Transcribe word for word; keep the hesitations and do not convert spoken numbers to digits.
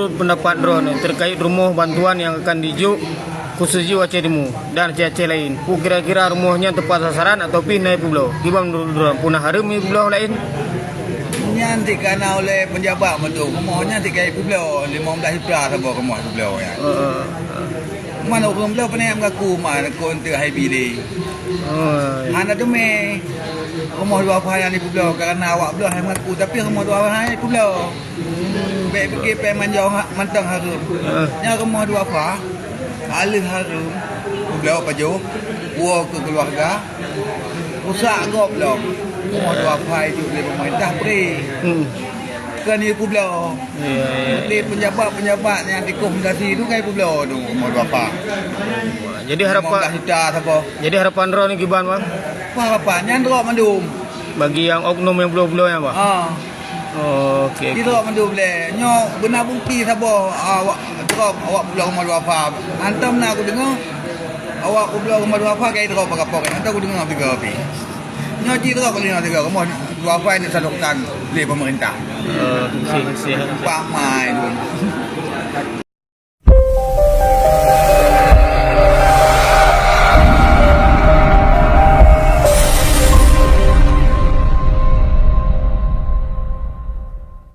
Pendapat droeneuh terkait rumoh bantuan nyang akan jijok khusus jih Aceh Timu dan Aceh-Aceh laén. Peue kira-kira rumoh nyan tepat sasaran atawa pih na ipeubloe? Kiban menurut droeneuh, peue na hareuem ipeubloe laén? Nyan tika na uleh pejabat mandum. Rumoh nyan tika ipeubloe, limong blaih juta saboh rumoh ipeubloe nyan. Heeh. Man ureueng bloe peuneuk mengaku man kon teu hai bi lé. Oh. Hana teumé rumoh duafa nyang ipeubloe, karena awak bloe hai mengaku, tapi rumoh duafa hai ipeubloe. Bèk pike pèng manjong ha-, mantong hareuem. Ah. Nyan rumoh duafa, ka lheueh hareuem, peubloe pajoh, woe keu keuluwarga, rusak gob lom. Rumoh duafa jijok lé peumeurintah pri. Hmm. Kon ipeubloe. Ya, ya. Lé pejabat-pejabat nyang tikoh fondasi tu ka ipeubloe tu rumoh duafa. Jadi harapan, limong blaih juta saboh. Jadi harapan droeneuh kiban, Bang? Apa harapan? Nyan droe mandum. Bagi nyang oknum nyang bloe-bloe nyan, Bang? Ha. Oh, oke, oke. Droe mandum lé. Nyoe beuna bukti saboh, ah, awak droe, awak peubloe rumoh duafa. Hantom na kudeungoe, awak peubloe rumoh duafa ka droe bak kapolres. Hantom kudeungoe tiga pi. Nyoe jidrob lé nyoe tiga rumoh duafa nyang disalurkan lé pemerintah. Oh, sih, sih. Bak mai tu.